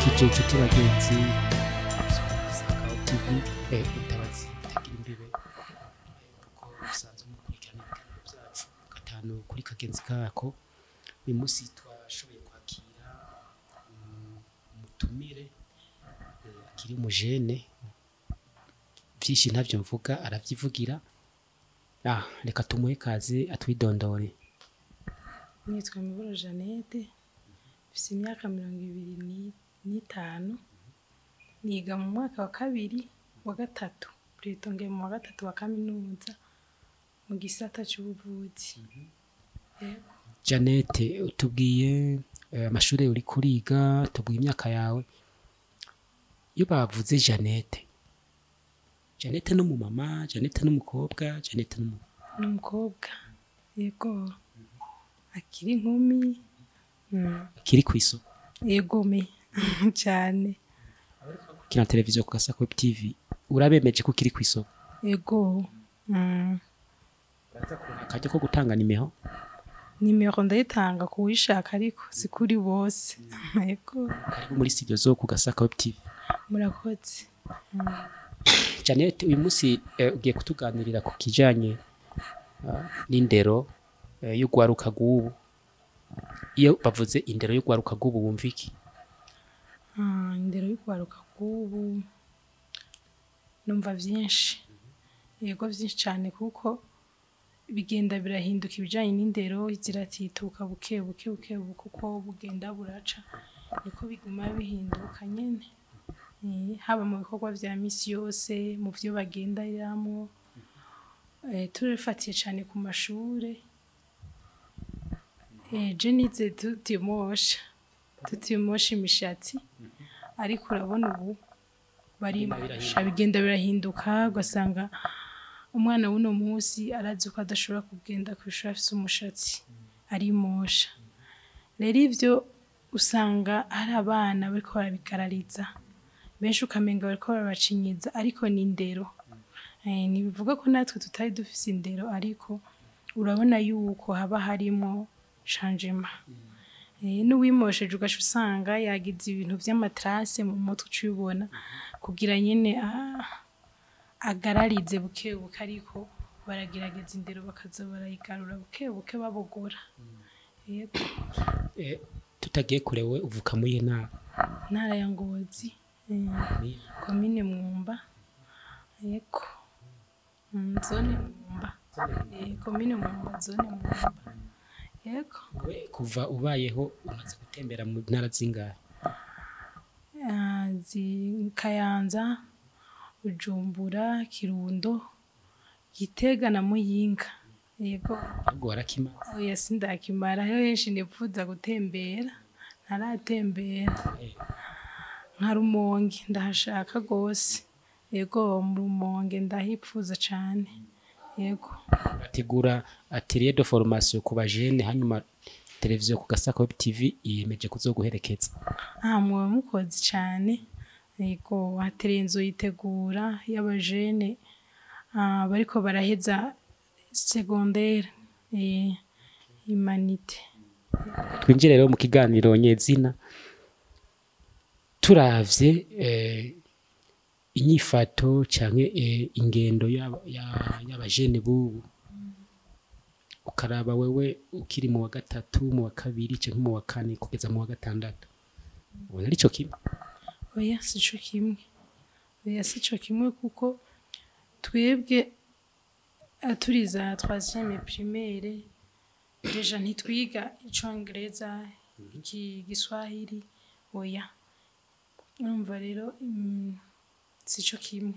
Turabaramukije inshuti bagenzi Sakawa TV, utabazi itagira imbibe, kuko musanzwe mukurikirana ibiganiro byacu gatanu kuri kagenzi kako. Uyu munsi twashoboye kwakira umutumire akiri umujene. Byinshi ntavyo mvuga, aravyivugira. Reka tumuhe kaze atwidondore. Nitwa Miburo Jeannette, mfise imyaka 25, niga mu mwaka wa kabiri wa gatatu, plutôt ngiye mu wa gatatu wa kaminuza mu gisata c'ubuvuzi. Yego. Jeannette, utubwiye amashure uri kuriga, tubwiye imyaka yawe. Iyo bavuze Jeannette, Jeannette n'umumama, Jeannette n'umukobwa, Jeannette n'umu Ni umukobwa, yego, akiri inkumi. Akiri kw'isoko. Yegome cane. Kina televiziyo ku Gasaka Web TV, urabemeje ko ukiri kw'isoko? Yego. Akaryo ko gutanga nimero. Nimero ndayitanga kuwishaka, ariko si kuri bose, yego. Karibu muri studio zo ku Gasaka Web TV. Murakoze. Jeannette, uyu munsi ugiye kutuganirira ku kijanye n'indero y'ugwaruka rw'ubu. Iyo bavuze indero y'ugwaruka rw'ubu, wumva iki? Indero y'ugwaruka rw'ubu numva vyinshi, yego, vyinshi cane, kuko bigenda birahinduka. Ibijanye n'indero ziratituka buke buke buke buke, uko bugenda buraca niko biguma bihinduka nyene. Haba mu bikorwa vya misi yose, mu vyo bagenderamwo, turifatiye cane ku mashure. Je nize tutimosha, tutimosha imishatsi, ariko urabona ubu barimosha, bigenda birahinduka, ugasanga umwana w'uno munsi arazi ko adashobora kugenda kw'ishuri afise umushatsi, arimosha. Rero ivyo usanga hari abana bariko barabigarariza benshi, ukamenga bariko barabacinyiza, ariko ni indero. Ntibivuga ko natwe tutari dufise indero, ariko urabona yuko haba harimwo changement. N'uwimosheje ugaca usanga yagize ibintu vy'ama traces mu mutwe, uca ubibona kugira nyene agararize buke buke, ariko baragerageza indero bakaza barayigarura buke buke, babogora. Yego. Tutagiye kure, we uvuka muri ntara? Ntara ya Ngozi, komine Mwumba, yego. Zone Mwumba, komine Mwumba, zone Mwumba, yego. We kuva ubayeho umaze gutembera mu ntara zingahe? Kayanza, Bujumbura, Kirundo, Gitega na Muyinga, yego. Ahubwo warakimaze? Oya, sindakimara. Hariho henshi nipfuza gutembera ntaratembera. Nka Rumonge ndahashaka gose, yego, mu Rumonge ndahipfuza cane, yego. Bategura atelier de formation ku bajene, hanyuma televiziyo ku Gasaka Web TV yiyemeje kuzoguherekeza. Muba mukoze cane, yego. Atelier nzoyitegura y'abajene bariko baraheza secondaire, humanité. Twinjire rero mu kiganiro nyezina. Turavye inyifato canke ingendo y'abajene bubu, ukaraba wewe ukiri mu wa gatatu, mu wa kabiri canke mu wa kane kugeza mu wa gatandatu, ubona arico kimwe? Oya, sico kimwe, oya, sico kimwe, kuko twebwe turi za troisième primaire déjà ntitwiga icongereza, igiswahili, oya. Urumva rero sico kimwe,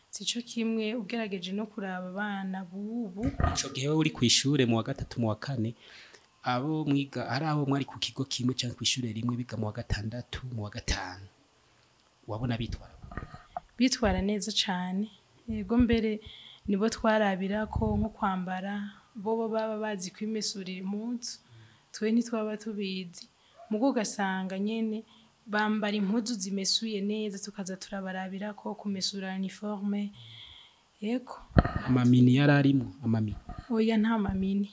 sico kimwe, ugerageje no kuraba abana bubu. Ico gihe wowe uri kw'ishure mu wa gatatu, mu wa kane, abo mwiga ari abo mwari ku kigo kimwe canke kw'ishure rimwe biga mu wa gatandatu, mu wa gatanu, wabona bitwara? Bitwara neza cane, yego. Mbere nibo twarabira ko nko kwambara, bobo baba bazi kwimesurira impuzu, twe ntitwaba tubizi. Mugo ugasanga nyene bambara impuzu zimesuye neza, tukaza turabarabira ko kumesura uniforme, yego. Ama mini yari arimwo, ama mini? Oya, nta ma mini.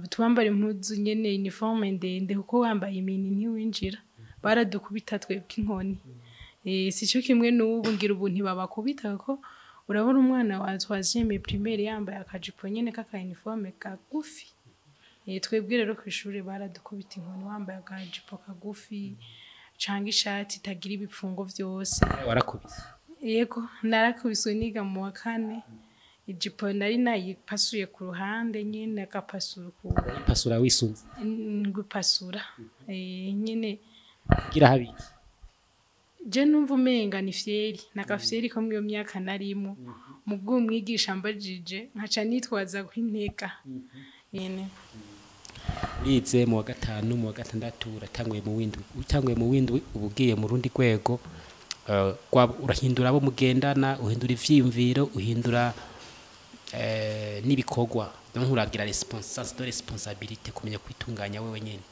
Twambara impuzu nyene, uniforme ndende, kuko wambaye i mini ntiwinjira. Baradukubita twebwe inkoni. Sico kimwe n'ubu, ngira ubu ntibabakubita, kuko urabona umwana wa troisième primaire yambaye akajipo nyene k'aka uniforme kagufi. Twebwe rero kw'ishure baradukubita inkoni wambaye akajipo kagufi canke ishati itagira ibipfungo vyose. Warakubise? Yego, narakubiswe niga mu wa kane. Ijipo nari nayipasuye ku ruhande nyene, agapasura ku Ipasura wisunze? Ngupasura nyene. Kugira habiki? Je numva umenga ni fierté, nakafierté ko mwiyo myaka narimo. Mubwo umwigisha mbajije, nkaca nitwaza kwinteka nyene. Urize mu wa gatanu, mu wa gatandatu, uratanguye mu windwi. Utanguye mu windwi, uba ugiye mu rundi rwego, urahindura abo mugendana, uhindura ivyiyumviro, uhindura n'ibikorwa. Donc uragira sens de responsabilité, kumenya kwitunganya wewe nyene.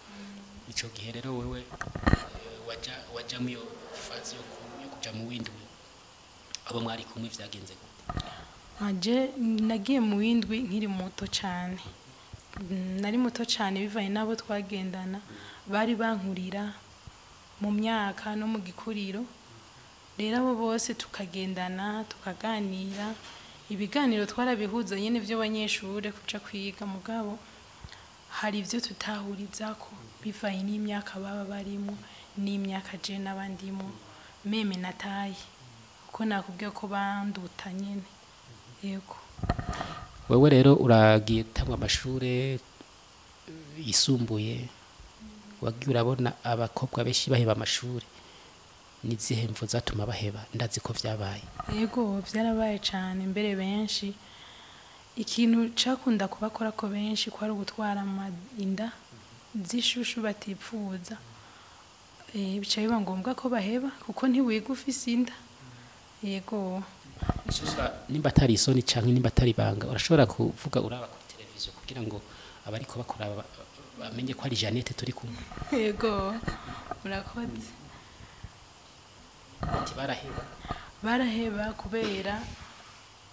Ico gihe rero wewe waja mu iyo phase yo kuja mu windwi, abo mwari kumwe vyagenze gute? Aje nagiye mu windwi nkiri muto cane. Nari muto cane bivanye n'abo twagendana, bari bankurira mu myaka no mu gikuriro. Rero abo bose tukagendana, tukaganira, ibiganiro twarabihuza nyene vy'abanyeshure kuja kwiga. Mugabo hari ivyo tutahurizako bivanye n'imyaka baba barimo n'imyaka je n'abandimo, même na taille, kuko nakubwiye ko banduta nyene, yego. Wewe rero uragiye gutangwa amashure yisumbuye, wagiye urabona abakobwa benshi baheba amashure. Nizihe mvo zatuma baheba? Ndazi ko vyabaye. Yego, vyarabaye cane mbere benshi. Ikintu cakunda kubakora ko benshi kwari ugutwara inda z'ishushu batipfuza. Bica biba ngombwa ko baheba, kuko ntiwiga ufise inda, yego. Nimba atari isoni canke nimba atari ibanga, urashobora kuvuga uraba kuri televiziyo kugira ngo abariko bakuraba bamenye ko ari Jeannette turi kumwe? Yego, murakoze. Ati baraheba? Baraheba kubera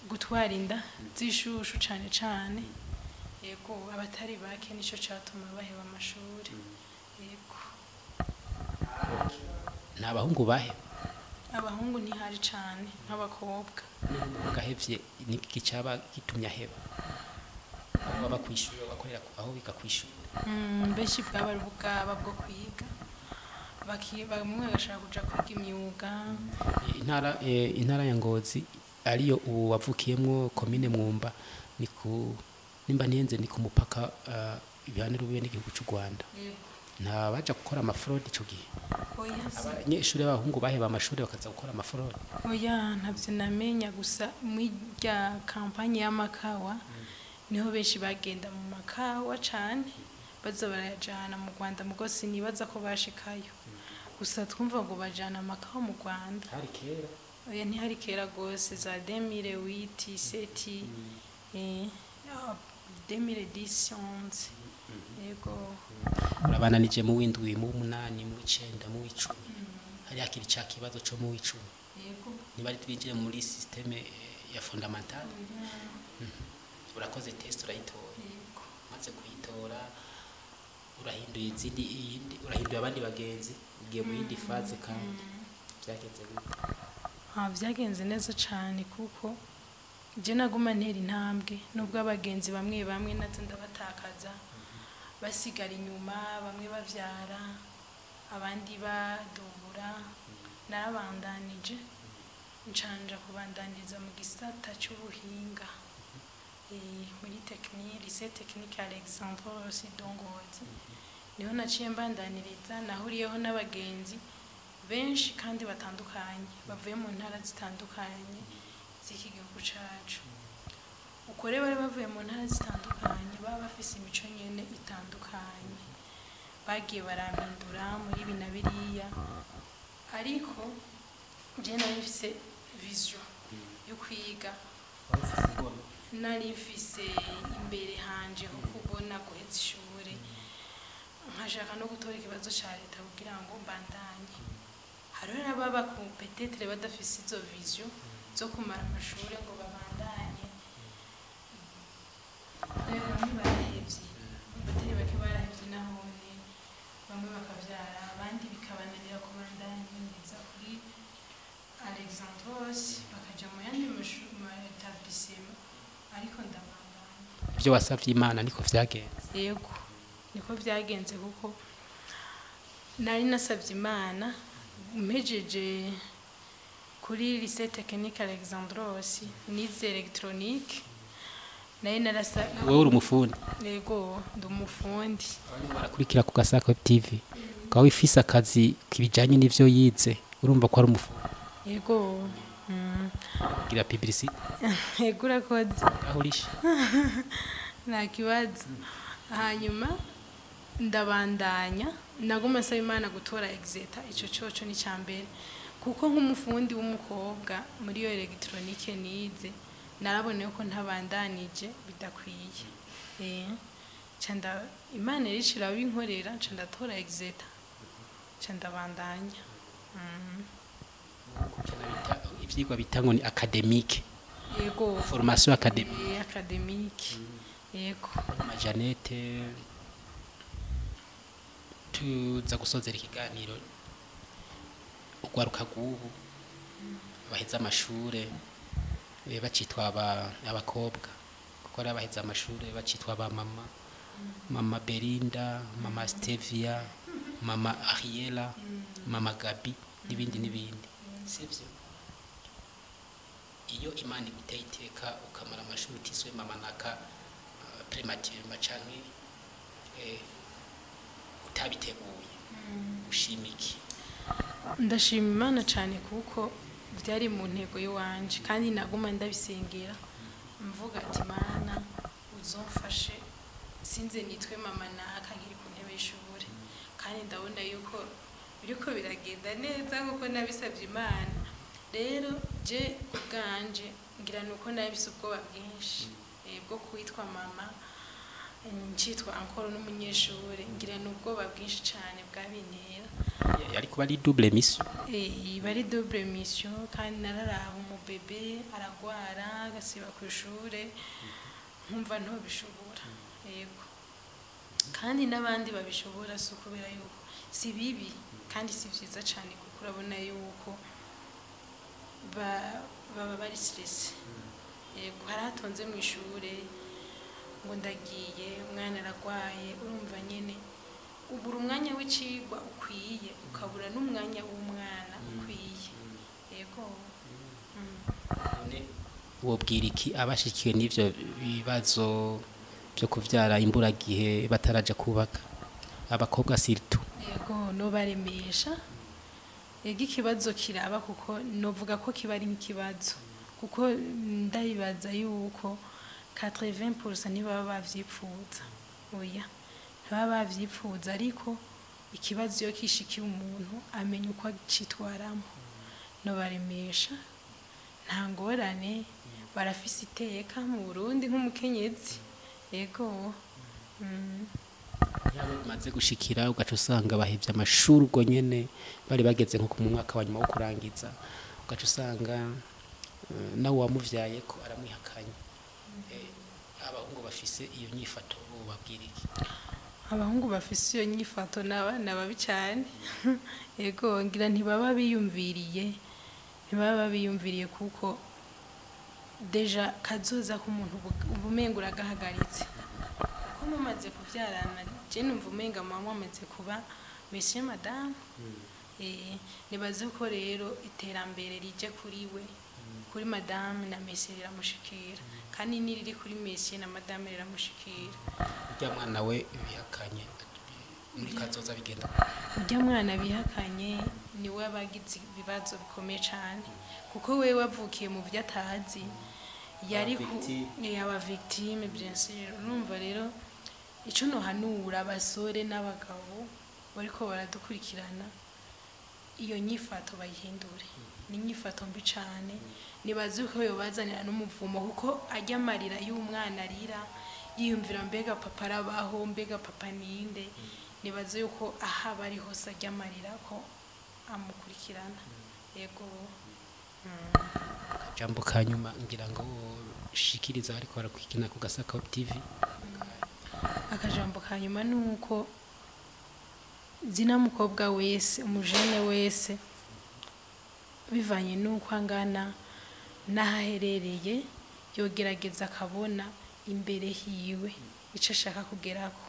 gutwara inda z'ishushu cane cane, yego. Abatari bake nico catuma baheba amashuri, yego. Nta bahungu baheba? Abahungu ntihari cane nk'abakobwa. N'umuhungu ahevye, niki caba gitumye aheba? Aho baba kw'ishure, bakorera aho biga kw'ishure? Benshi bwaba ari ubwaba bwo kwiga. Bamwe bagashaka kuja kwiga imyuga. Intara ya Ngozi ariyo ubu wavukiyemwo, komine Mwumba, ni ku nimba ntihenze ni ku mupaka, ibihano rubibe n'igihugu c'u Rwanda. Nta baja gukora amafraude ico gihe? Oya. Abanyeshuri b'abahungu baheba amashuri bakaza gukora amafraude? Oya, ntavyo namenya. Gusa mwirya campagne y'amakawa niho benshi bagenda mu makawa cane, baza barayajana mu Rwanda. Mugo sinibaza ko bashikayo. Gusa twumva ngo bajana amakawa mu Rwanda. Hari kera? Oya, ntihari kera gose, za 2008, 7, 2010, 11, yego. Urabananije mu w'indwi, mu w'umunani, mu w'icenda, mu w'icumi, hari hakiri ca kibazo co mu w'icumi? Yego. Ntibari twinjire muri système ya fondamentale. Urakoze test, urayitora? Yego. Umaze kuyitora, urahinduye izindi, iyindi, urahinduye abandi bagenzi, ugiye mu yindi phase. Kandi byagenze gute? Ah, vyagenze neza cane, kuko je naguma ntera intambwe nubwo abagenzi bamwe bamwe nazo ndabatakaza, basigara inyuma, bamwe bavyara, abandi badubura. Narabandanije, ncanja kubandaniriza mu gisata c'ubuhinga, muri technique, lycée technique Alexandre Rossi de Ngozi. Niho naciye mbandaniriza, nahuriyeho n'abagenzi benshi kandi batandukanye, bavuye mu ntara zitandukanye z'iki gihugu cacu. Uko rero bari bavuye mu ntara zitandukanye, baba bafise imico nyene itandukanye, bagiye barampindura muri ibi na biriya. Ariko je nari mfise vision yo kwiga, nari mfise imbere hanje ho kubona guheza ishure, nkashaka no gutora ikibazo ca leta kugira ngo mbandanye. Hariho n'ababa peut-être badafise izo vision zo kumara amashure ngo babandanye. Rero bamwe barahevye, batari bake barahevye nahone, bamwe bakavyara, abandi bikabananira. Ibyo wasavye Imana niko vyagenze? Yego, niko byagenze, kuko nari nasabye Imana mpejeje kuri lycée technique Alexandros, nize électronique, nari narasa. Wowe uri umufundi? Yego, ndi umufundi. Barakurikira ku Gasaka TV, ukaba wifise akazi kibijanye n'ivyo yize, urumva ko ari umufundi. Yego. Gira publicité. Yego, urakoze. Aho urishe. Nta kibazo. Hanyuma ndabandanya, naguma nsaba Imana gutora exeta. Ico coco ni icya mbere, kuko nk'umufundi w'umukobwa muri iyo électronique nize, naraboneye ko ntabandanije bidakwiye. Imana rero irabinkorera, nca ndatora exeta, nca ndabandanya. Ivyigwa bita ngo ni académique. Yego. Formation académique. Académique, yego. Mama Jeannette, tuza gusozera ikiganiro, urwaruka rw'ubu baheze amashure bacitwa abakobwa, kuko ari abaheze amashure bacitwa ba mama, mama Belinda, mama Stevia, mama Ariela, mama Gabi n'ibindi n'ibindi, sivyo? Iyo Imana iguteye iteka ukamara amashuri utiswe mama naka prématurément canke utabiteguye, ushima iki? Ndashima Imana cyane, kuko byari mu ntego y'iwanje, kandi naguma ndabisengera mvuga ati: "Mana, uzomfashe sinze nitwe mama naka nkiri ku ntebe y'ishuri." Kandi ndabona yuko biriko biragenda neza nkuko nabisabye Imana. Rero je ku bwanje ngira nuko nabise ubwoba bwinshi bwo kwitwa mama ncitwa encore n'umunyeshuri, ngira ni ubwoba bwinshi cyane bwabintera. Yari kuba ari double mission. Iba ari double mission, kandi nararaba umubebe aragwara agasiba ku ishure, nkumva ntobishobora. Yego, kandi n'abandi babishobora si ukubera yuko si bibi, kandi si byiza cyane, kuko urabona yuko baba bari stressé. Yego, hari hatonze mu ishure ngo ndagiye, umwana aragwaye, urumva nyene ubura umwanya w'icigwa ukwiye, ukabura n'umwanya w'umwana ukwiye. Yego. None wobwira iki abashikiwe n'ivyo bibazo byo kuvyara imburagihe bataraja kubaka, abakobwa surtout? Yego, nobaremesha. Yego, ikibazo kiraba, kuko novuga ko kiba ari nk'ikibazo, kuko ndabibaza yuko 80% ntibaba bavyipfuza. Oya, ntibaba bavyipfuza, ariko ikibazo iyo kishikiye umuntu amenya uko acitwaramo. Nobaremesha, nta ngorane, barafise iteka mu Burundi nk'umukenyezi. Yego. Yaba bimaze gushikira, ugaca usanga bahevye amashuri ubwo nyene, bari bageze nko mu mwaka wa nyuma wo kurangiza, ugaca usanga nawe wamuvyaye ko aramwihakanye. Abahungu bafise iyo nyifato babwira iki? Abahungu bafise iyo nyifato ni abana babi cyane. Yego, ngira ntibaba biyumviriye, ntibaba biyumviriye, kuko déjà kazoza k'umuntu uba umenga uragahagaritse, kuko mumaze kubyarana, je numva umenga muba mumaze kuba monsieur madame. Nibaze ko rero iterambere rije kuri we, kuri madame na monsieur, riramushikira, kandi n'iriri kuri monsieur na madame riramushikira. Urya mwana we bihakanye, muri kazoza bigenda? Urya mwana bihakanye niwe aba agize ibibazo bikomeye cyane, kuko we wavukiye mu byo atazi, yari ku victime. Aba victime, bien sûr. Urumva rero, ico nohanura abasore n'abagabo bariko baradukurikirana, iyo nyifato bayihindure, ni inyifato mbi cane. Nibaze ko yobazanira n'umuvumo, kuko arya amarira y'umwana arira yiyumvira: "Mbega papa arabaho? Mbega papa ninde?" Nibaze yuko aho aba ari hose arya amarira ko amukurikirana. Yego. Akajambo ka nyuma ngira ngo shikiriza ariko barakwikina ku Gasaka TV. Akajambo ka nyuma ni uko zina mukobwa wese, umujene wese, bivanye n'uko angana n'aho aherereye, yogerageza akabona imbere hiwe ico ashaka kugerako,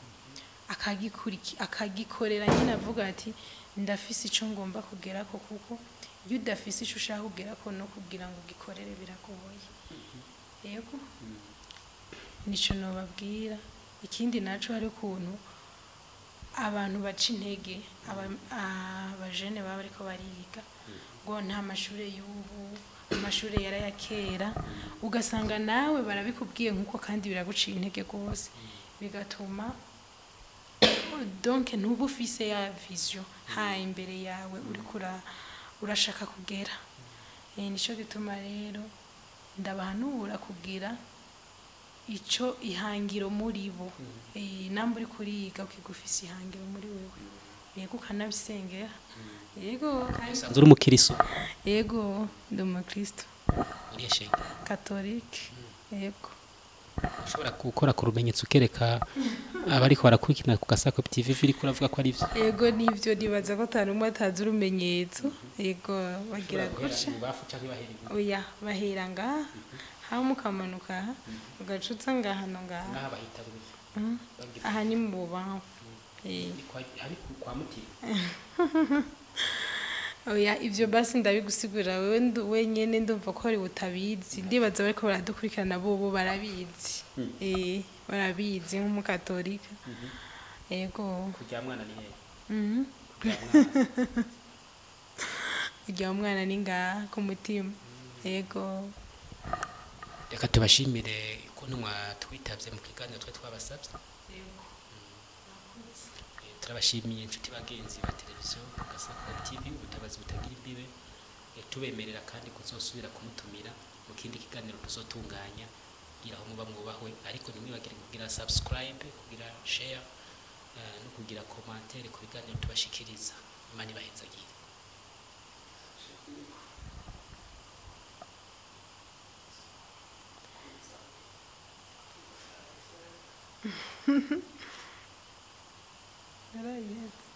akagikorera nyine avuga ati ndafise ico ngomba kugerako, kuko iyo udafise ico ushaka kugerako no kugira ngo ugikorere biragoye. Yego, nico nobabwira. Ikindi naco, hari ukuntu abantu baca intege abajene baba bariko bariga ngo nta mashure y'ubu, amashure yarayakera, ugasanga nawe barabikubwiye nkuko, kandi biraguciye intege rwose, bigatuma donc ntuba ufise ya vision ha imbere yawe uriko urashaka kugera. Nico gituma rero ndabahanura kugira ico ihangiro muri bo. Namba uri kuriga ukiga ufise ihangiro muri wewe, yego, ukanabisengera, yego, kandi Usanzwe uri umukiristo? Yego, ndi umukristo. Uriya shenge? Katolike, yego. Ushobora gukora ku rumenyetso ukereka abariko barakurikirana ku Gasako TV iriko uravuga ko ari vyo? Yego, nivyo. Nibaza ko atari umwe atazi urumenyetso. Yego, bagira gutya. Ibubafu canke bahera iburyo? Oya, bahera ngaha, hama ukamanuka aha, ugaca uza ngaha no ngaha. Ngaha bahita gutya? Aha ni mu bubamfu. Ni hari kwa mutima? Oya, ivyo basi ndabigusigurira wewe wenyene, ndumva ko ari utabizi. Ndibaza bariko baradukurikirana bobo barabizi. Barabizi nk'umukatolika, yego. Kurya mwana ni hehe? Mhm. Kurya mwana. Urya mwana ni ngaha ku mutima, yego. Reka tubashimire ukuntu mwatwitavye mu kiganiro twe twabasavye. Turabashimiye inshuti bagenzi ba televiziyo Gasako TV, ubutabazi butagira imbibe. Tubemerera kandi kuzosubira kumutumira mu kindi kiganiro tuzotunganya. Kugira aho muba mwubahwe, ariko ntimwibagire kugira subscribe, kugira share, no kugira commentaire ku biganiro tubashikiriza. Imana ibahezagire. Narayihetse.